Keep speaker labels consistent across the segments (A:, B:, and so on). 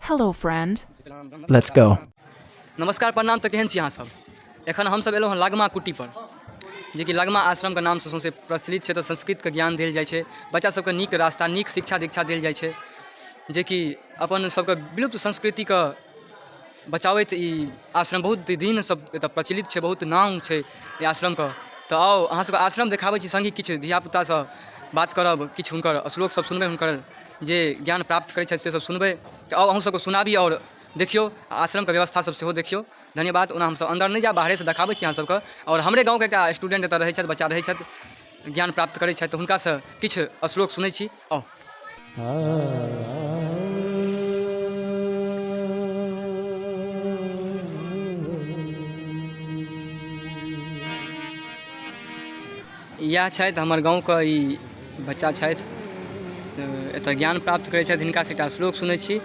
A: Hello, friend.
B: Let's go.
C: नमस्कार, प्रणाम। तऽ केहन छी अहाँसभ? एखन हमसभ एलहुँ हँ लगमा कुटीपर, जेकि लगमा आश्रमके नामसँ सौँसे प्रचलित छै। तऽ संस्कृतके ज्ञान देल जाइ छै बच्चा सबके, नीक रास्ता, नीक शिक्षा दीक्षा देल जाइ छै, जेकि अपन सबके विलुप्त संस्कृतिके बचाबैत ई आश्रम बहुत दिनसँ एतऽ प्रचलित छै, बहुत नाम छै एहि आश्रमके। तऽ आउ, अहाँ सबके आश्रम देखाबै छी, सङ्गहि किछु धियापुतासँ बात करब, किछु हुनकर श्लोक सब सुनबै, हुनकर जे ज्ञान प्राप्त करै छथि से सब सुनबै। तऽ आउ, अहूँ सबके सुनाबी आओर देखियौ, आश्रमके व्यवस्था सब सेहो देखियौ। धन्यवाद। ओना हमसब अन्दर नहि जायब, बाहरेसँ देखाबै छी अहाँ सबके। आओर हमरे गाँवके एकटा स्टूडेंट एतऽ रहै छथि, बच्चा रहै छथि, ज्ञान प्राप्त करै छथि, तऽ हुनकासँ किछु श्लोक सुनै छी। आउ। इएह छथि हमर गाँवके ई बच्चा छथि, तऽ एतऽ ज्ञान प्राप्त करै छथि। हिनकासँ एकटा श्लोक सुनै छी।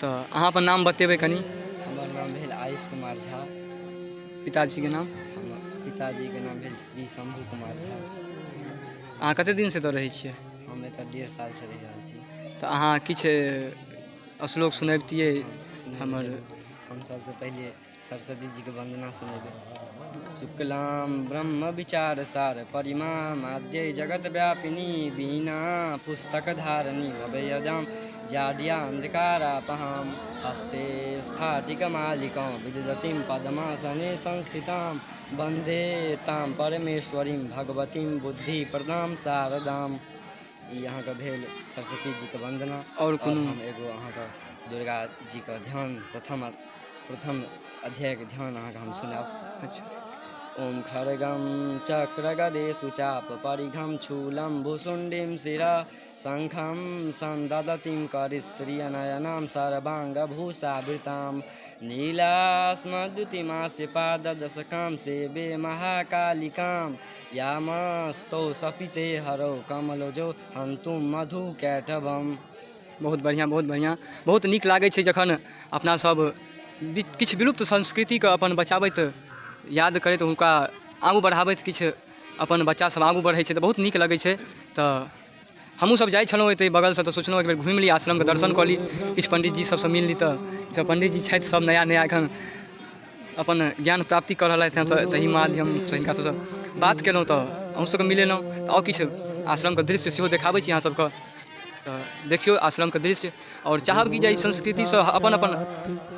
C: तऽ अहाँ अपन नाम बतेबै कनि?
D: हमर नाम भेल आयुष कुमार झा।
C: पिताजीके नाम?
D: हमर पिताजीके नाम भेल श्री शम्भू कुमार झा।
C: अहाँ कतेक दिनसँ एतऽ रहै छियै?
D: हम एतऽ 1.5 सालसँ रहि रहल छी।
C: तऽ अहाँ किछु श्लोक सुनबितियै हमर?
D: हम सबसँ पहिले सरस्वती जीके वन्दना सुनेबै। शुक्लाम ब्रह्म विचार सार परिमाम आद्य जगत व्यापिनी बीना पुस्तक धारणी अभयदाम जाड्या अन्धकारापहाम हस्ते स्फाटिक मालिकां विदधतीं पद्मासने संस्थितां वन्दे तां परमेश्वरीं भगवतीं बुद्धि प्रदां शारदाम। ई अहाँके भेल सरस्वती जीके वन्दना।
C: आओर कोनो?
D: हम एगो अहाँके दुर्गा जीके ध्यान, प्रथम प्रथम अध्यायके ध्यान अहाँके हम सुनायब।
C: अच्छा।
D: ओम खड्गं चक्रगदेषु चाप परिघं शूलं भुशुण्डिं शिरः शङ्खं सन्ददतीं करिस्त्रियनयनां सर्वाङ्गभूषावृतां नीलास्मद्युतिमास्य पाददशकां सेवे महाकालिकां यामस्तौ सपिते हरौ कमलजौ हन्तुं मधुकैटभम्।
C: बहुत बढ़िआँ, बहुत बढ़िआँ। बहुत नीक लागै छै जखन अपना सब किछु विलुप्त संस्कृतिके अपन बचाबैत, याद करैत, हुनका आगू बढ़ाबैत किछु अपन बच्चा सब आगू बढ़ै छै तऽ बहुत नीक लगै छै। तऽ हमहूँ सब जाइ छलहुँ एतै बगलसँ, तऽ सोचलहुँ एक बेर घुमि ली, आश्रमके दर्शन कऽ ली, किछु पण्डितजी सबसँ मिल ली। तऽ ईसब पण्डितजी छथि सब, नया नया एखन अपन ज्ञान प्राप्ति कऽ रहलथि हँ, तऽ ताहि माध्यमसँ हिनका सबसँ बात केलहुँ, तऽ अहूँ सबके मिलेलहुँ। तऽ आउ, किछु आश्रमके दृश्य सेहो देखाबै छी अहाँ सबके। तऽ देखियौ आश्रमके दृश्य। आओर चाहब कि जे एहि संस्कृतिसँ अपन अपन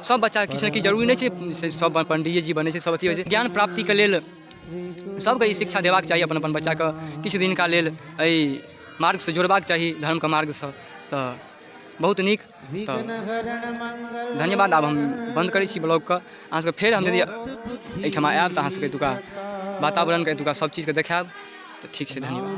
C: सब बच्चा किछु ने किछु, जरूरी नहि छै से सब पण्डिये जी बनै छै, सब अथी होइ छै। ज्ञान प्राप्तिके लेल सबके ई शिक्षा देबाक चाही, अपन अपन बच्चाके किछु दिनका लेल एहि मार्गसँ जोड़बाक चाही, धर्मके मार्गसँ। तऽ बहुत नीक। तऽ धन्यवाद। आब हम बन्द करै छी ब्लॉगके। अहाँ सबके फेर हम यदि एहिठमा आयब तऽ अहाँ सबके एतुका वातावरणके, एतुका सब चीजके देखायब। तऽ ठीक छै, धन्यवाद।